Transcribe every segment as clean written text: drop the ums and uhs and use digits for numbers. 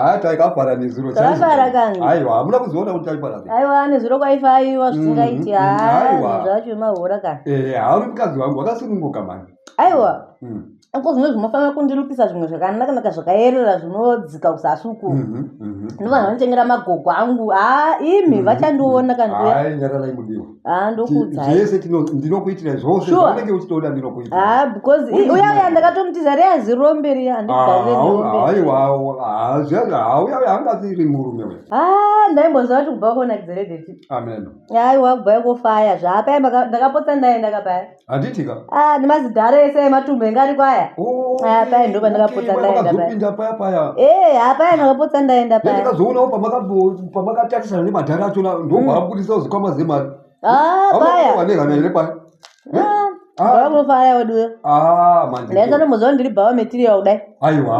Haa, taikafara nezuro chaizvo. Takafara kani. Aiwa, hamuna kuzoona kuti taifara sei. Aiwa, nezuro kwaifaiwa zvisingaiti. Haa, Aiwa. zvacho mahora kani. Eh, hauri mukadzi wangu wakasununguka mani. Aiwa. Iko zvino zvinofanira kundirukisa zvimwe zvakanaka-naka zvakayerera zvinodzika kuzasi uku. Ndovanhu vanotengera magogo angu. Haa, imi vachandiona kana kuya. Hai, nyararai mudiwa. Haa, ndokuudzai. Zvese ndinokuitira zvose Sure. zvaunenge uchitoda ndinokuitira. Haa, because uya uya ndakatomutiza riya zirombe riya handigarire nerombe. Aiwa, hauya hangasiri murume uyu. Haa, ndaimbonzwa kuti kubva konakidza redheti. Amen. Aiwa, kubva ikofaya zvapaya ndakapotsa ndaenda kapaya. Handiti ka? Ah, nemazidhara ese ematumbu enga ari kwaya. Ah, paya ndo pandakapotsa ndaenda paya. Ndakazopinda paya paya. Eh, ah, paya ndakapotsa ndaenda paya. Ndakazoonawo pamakatarisana nemadhara achona ndobva abudisawo zvikwama zvemari. Ah, paya. Wane hana here paya? Ah, bhawa kunofaya wedu. Ah, manje. Ndaisatombozwa kuti ndiri bhawa material kudai. Aiwa,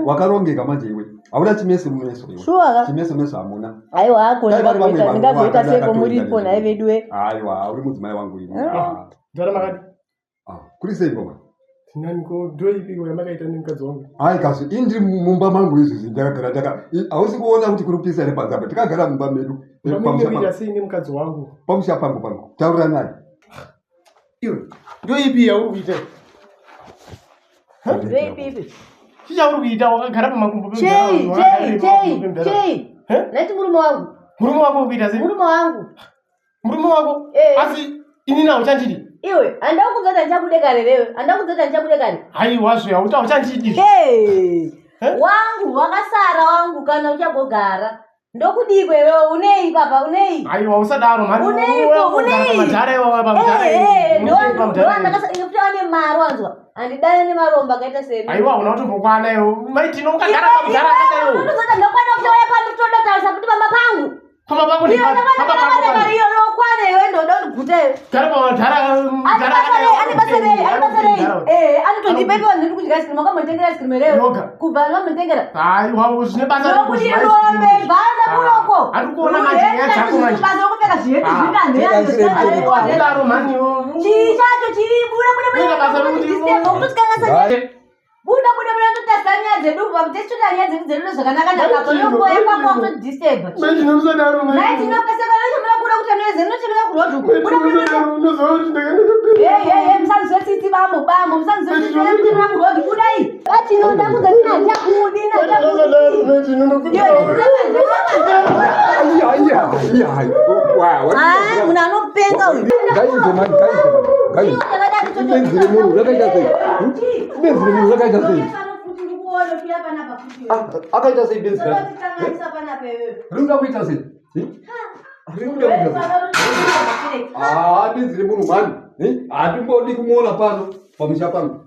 wakarongeka manje iwe. Hauna chimeso mumeso iwe. Shuwa ka? Chimeso meso hamuna. Aiwa, ako Dai vari vamwe ndingagoita vanhu ndingagoita vakadai seko muripo akatoita nhai vedu we. Aiwa, uri mudzimai wangu ini. Ah. Ah. Ndara makadi. Ah, kuri sei ngoma? Tinani ko ndoipiko yamakaita nemukadzi wangu? Hai kazi, ini ndiri mumba mangu izvizvi ndakagara ndaka hausi kuona kuti kuri kupisa here panze apa. Takagara mumba medu. Pamunenge kuita sei nemukadzi wangu? Pamusha pangu pangu. Taura naye. Iwe, ndoipi yauri kuita? Ndoipi ipi? Chii chauri kuita wakagara pamakumbo Chei, chei, chei, chei. Nati murume wangu. Murume wako uri kuita sei? Murume wangu. Murume wako? Eh. Asi inini hauchandidi? Iwe, handina kukudza kuti handichakude kare rewe. Handina kukudza kuti handichakude kare. Haiwa zve, hauchandidi. Hey. Eh? Wangu wakasara wangu kana uchagogara. Ndokudii kwewewe unei papa unei? Haiwa usadaro mhani. Uneiko unei? Pamudhara iwawa pamudhara. Eh, eh, Pamudhara ndowandakasangana ane mari wanzwa. Handidane nemaromba akaita semi. Haiwa hauna kutombokwana iwe. Maitino ukagara pamudhara akaita iwe. Unozoti ndakwana kuti waya pano kutoda tarisa kuti pamba pangu. Pamba pangu Iyo ndi pamba ndakwana pangu. ndakwana mari iyo yokwana iwe ndoda kundigute iwe. Gara pamudhara. Ane basa rei, ane basa rei, ane basa rei. Eh, anotondipa ipo vanhu kudya ice cream, wakamunditengera ice cream here iwe? Yoga. Kubva vanhu vamunditengera. Haiwa zvine basa rei Ndokuti rombe bhanda kuroko. Ari kuona manje nyaya dzako manje. Basa rekupfeka zviheti Ah. zvingane. Kudaro mhani iwe. Chii chacho chii buda buda buda. Ine basa rekuti Disturb, ukutotikanganisa Hai. Buda buda buda totarisa nyaya dzedu kubva kuti toita nyaya dzedu dzedu zvakanaka naka apa nonguva yekwako wakutodisturb. Maitino usadaro Nhai tinokaseka nochemera kuda kuti anoeze nochemera kurhodhi uko. Buda buda buda. Unoziva kuti ndakandakapera. Hey hey hey musanzwe tsitsi bambo bambo musanzwe tsitsi nochemera kurhodhi budai. Batino ndakudza kuti handichakudi handichakudi. Ah, munhu anopenga uyu. Ngaize mani, ngaize mani, ngaize. Benzi remunhu rakaita sei? Benzi remunhu rakaita sei? Ah, akaita sei benzi racho? Rinoda kuita sei? Rinoda kuita sei? Ah, benzi remunhu mani. Hatimbodi kumuona pano pamusha pangu.